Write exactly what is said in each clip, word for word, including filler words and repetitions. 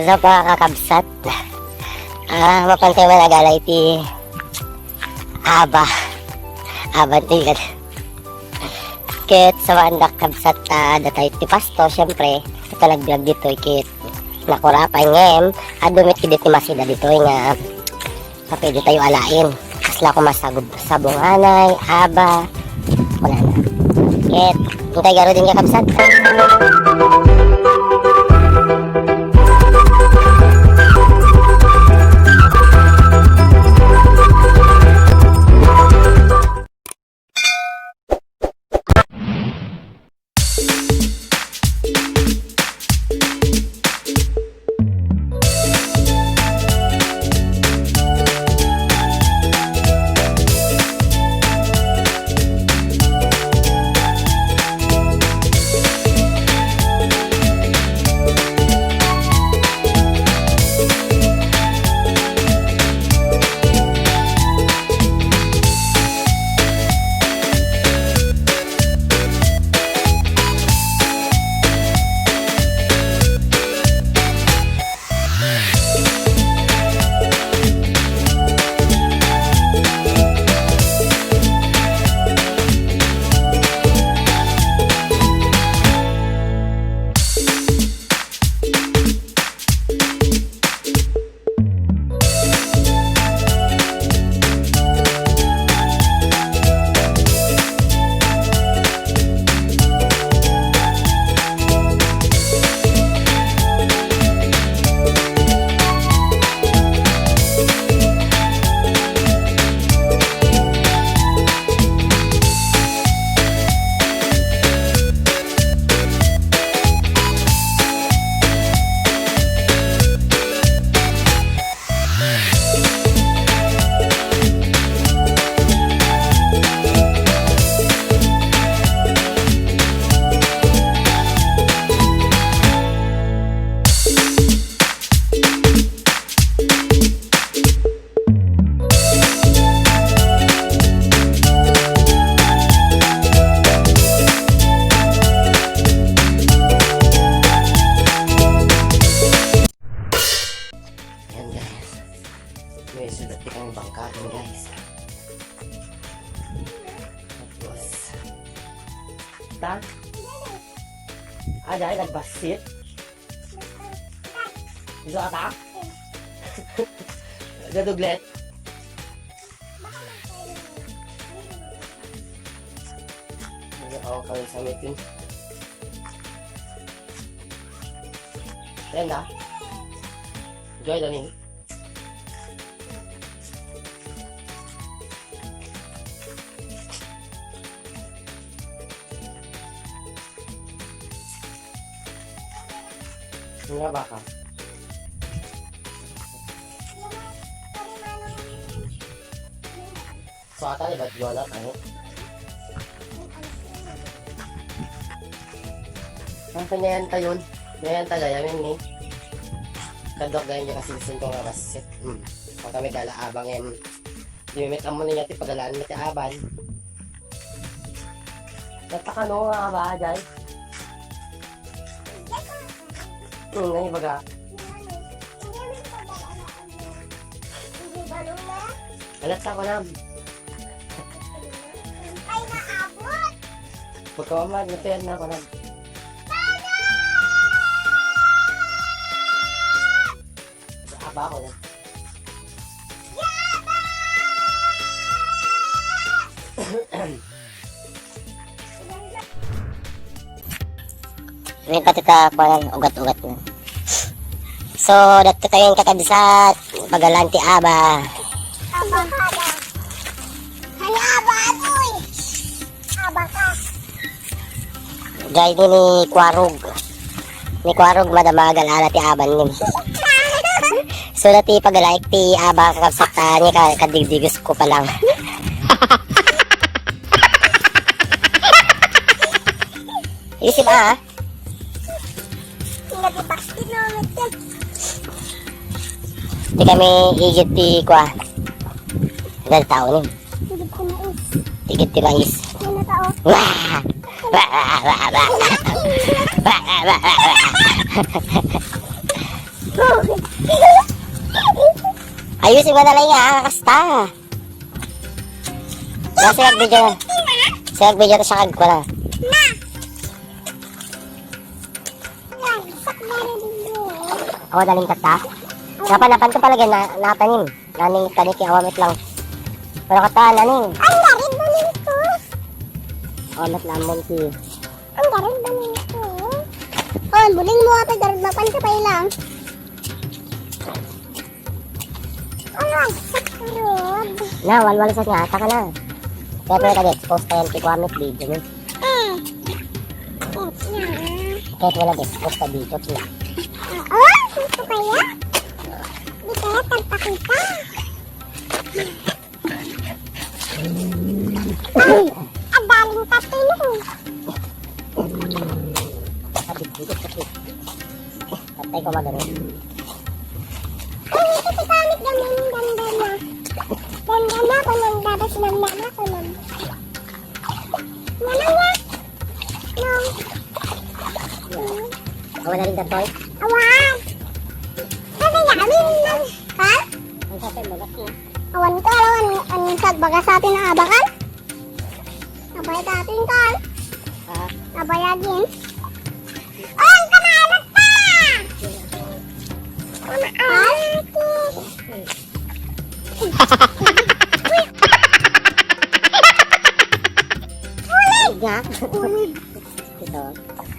Sa mga kakabsat, ah, mapan tayo man agala iti aba. Aba ti kat-, ket sa mga kakabsat, ah, datayo ti pasto, siyempre, ito nagbiag ditoy ket nakurapay ngem, adu met idi ti masida ditoy nga Pwede tayo alain. Kasla ko masagub-, sabunganay, aba, kunana. Ket, intay garuden kakabsat. Ayan, guys. May sulat ti kang bangka, guys. Tapos, ta? Ah, dahil nagbasit. Gusto ka ta? Daduglet? Ano ka, kami sa meeting? Ayan na. Enjoy the meal. Nga baka. So, ata ni Badyo na tayo. Ang kanyayan tayo, kanyayan tayo, yamin ni. Kadok ganyan yung kasi gusto ko nga mas, hmm. Pag kami gala abang, em, di mi met-am mo niya, ti pagalaan mo ti aban. Natakano nga ba, Jay? Hmm, nga ibaga. Alat sa ko na. Ay, naabot! Pagkawaman, napian na ko na. Aba ako na. May pati ta, kuwan, ugat-ugat na. So, dito tayo yung kakabsat. Pagalan ti aba. Abakada. Ay, aba, atoy. Abaka. Jay ni, ni Kwarog. Ni Kwarog, madamagal, ala ti aban yun. So, dati pagalaik ti aba kakabsat ta ni ka-, kadigdigos ko pa lang. Isip, ah. Ingat ni Basti, no? Di kami igit ti kwa. Dahil tao ni. Igit ti mais. Igit ti mais. Ano tao? Wah! Wah, wah, wah, wah. Wah, wah, wah, wah. Ayusin mo na lang nga, kasta. Kasi nag-video na. Sa nag-video na siya kagkuan. Awa, daling kata. Napan-, napan ko pala gina-, natanim. Naning kani ti awa met lang. Pero kata, naning. Ang garid mo nito. Awa met lang, Monty. Ang garid mo nito. Oh, buling mo, ate, garid mo. Pansa pa ilang. Ay, ay, sa karod. Na, walwal sa niya. Taka na. Kaya pala kag-expose tayo ti kuamit video mo. Eh. Oh, yeah. Kaya wala expose sa video mo. Oo, gusto kaya? Di kaya tagpakita. Ay, adaling tatino. Patay ko madali. Ay, ito si Kamit, gamin, ganda na. Ganda na, kunang dapat, ganda na, kunang. Naman nga. Nung. Awan na rin ka, Toy? Awan. Kasi gamin, nung. Ha? Ang sabi mo, ba't nga? Awan ka, awan, ang sagbaga sa atin ang abakan. Abay, dating ka. Ha? Abay, agin. Oh, ang kamalat pa! Kamalat. Ulit! Nga? Ulit! Ito.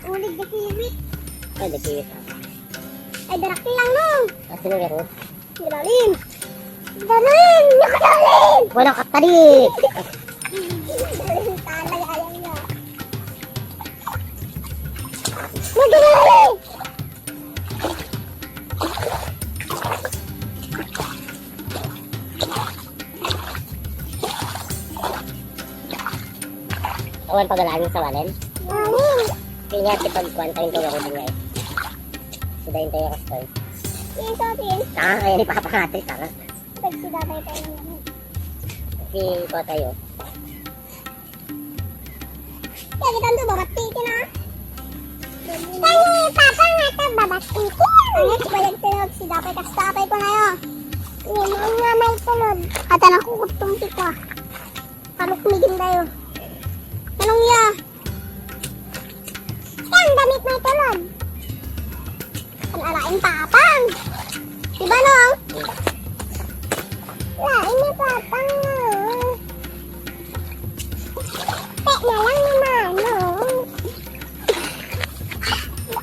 Ulit, dakiwit. Ay, dakiwit. Ay, darakil lang, no? Ah, sino nga, Ruth? Dalim! Dalim! Nakadalim! Wala ka tali! Dalim, talay, alam niya. Nagdalim! Awan pagalaan sa walen? Walen! Kaya nga, si pagkuhan tayo ko, wala nga eh. Sudahin tayo, Kastoy. Yes, sir. Ah, kaya ni Papa nga, ate, tanga. Pagsuda tayo tayo naman. Si Kuya tayo. Kaya kita ito, babat titi na. Kaya ni Papa nga ito, babat titi. Ano, si Kuya ito, si Dapay, kas Dapay ko na yun. Yung mga may tulod. At anak ko, kutong tiko, ah. Palukmigin tayo. Anong iya? Ang damit may tulod. Ang alain papang. Diba, no? Lain ni papang, no? Tek na lang ni Manong.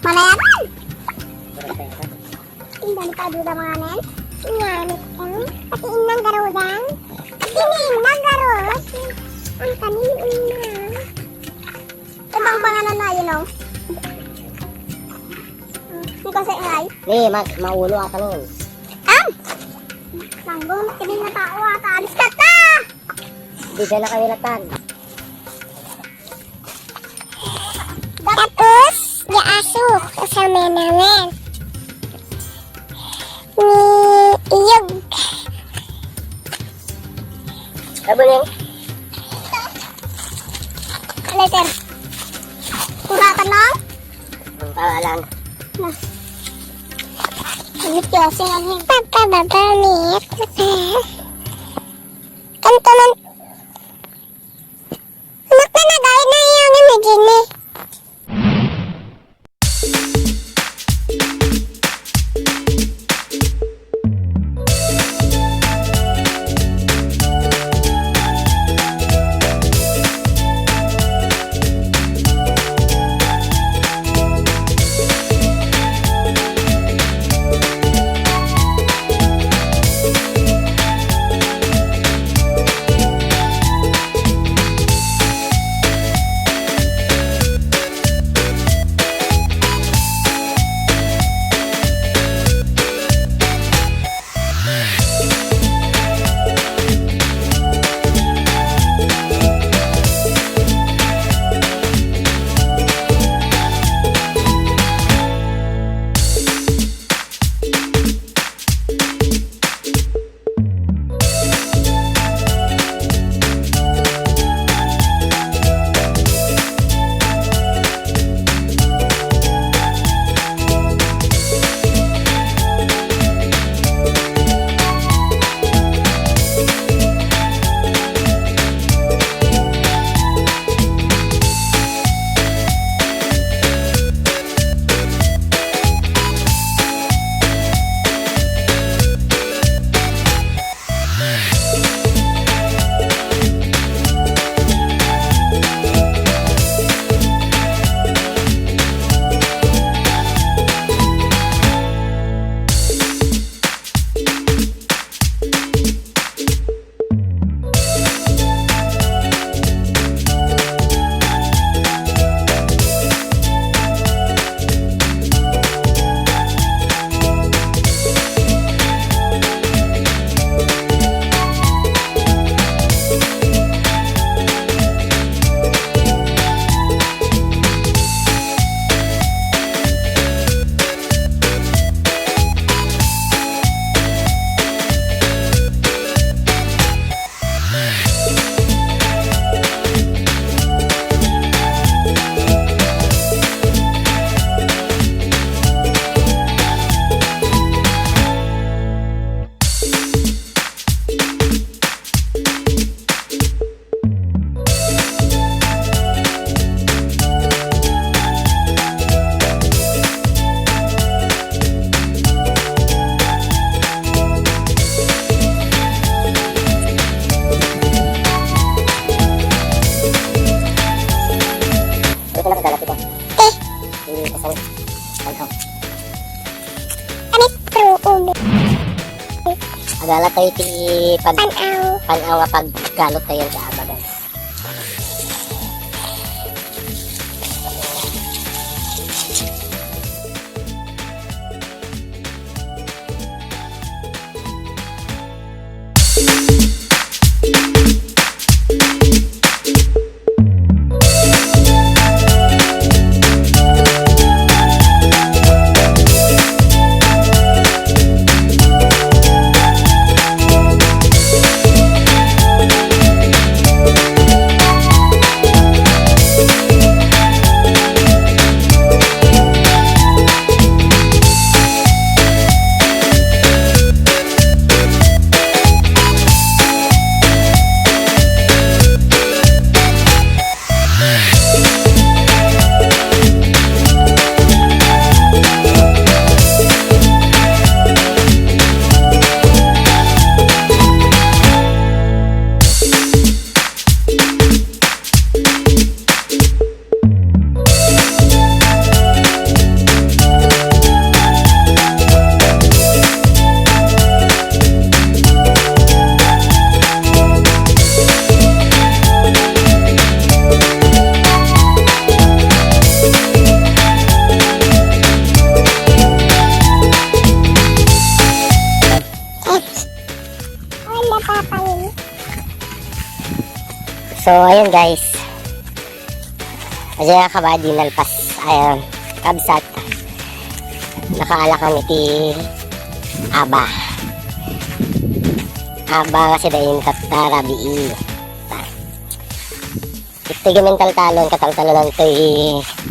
Malayaban! Ang dami pa duda mga nen. Inganit ka. Pati inang garudan. Pati ni inang garud. Ang kanin inang. Ibang pangalan na yun, oh. Ang kasi ngay. Ni, mas maulo ata nun. Am! Langgong, kini na tao ata. Alis ka ta! Di siya nakawilatan. Tapos, di aso, kasama naman. Ni iyog. Kabuning. Letter. Kuratan lang? Ang pangalan. Na. Ano siya? Sino ni? Pagkababa ni. Kanto man. Anak na nagay na iyang imagine. Nakagalat ito. Eh. Hindi, kasal. Ano? Kami pro umi. Agala tayo ti pag- Pan-aw. Pan-aw nga paggalot tayo sa aba, guys. Wala, Papa, yun. So, ayun, guys. Kasi nga kabadi nalpas, ayun, kabsat. Nakaala kami ti aba. Aba nga si Dain Katara, bii. Iti gimintaltalon, kataltalonan toy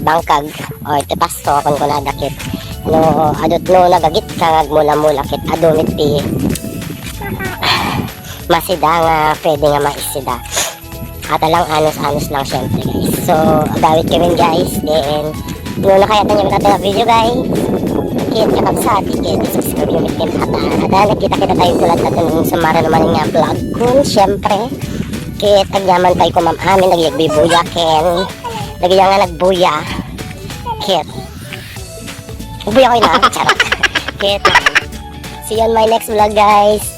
bangkag or ti pasto, kunkunada ket no, adu no nagagit ka nga agmula-mula ket adu met ti masida nga pwede nga maisida. Ata lang, anus-anus lang, syempre, guys. So, agawid kami, guys. Then, no, nakayatan niyo ita nga video, guys. Ket kakabsat, ket subscribe niyo met ken ata. Ata, nagkita-kita tayo tulad natin sa mara naman nga vlog ko, syempre. Ket agyaman tayo ko, ma'am, amin, lagi agbibuya, ken lagi nga nagbuya. Ket, buya ko ina, charot. Ket, see you on my next vlog, guys.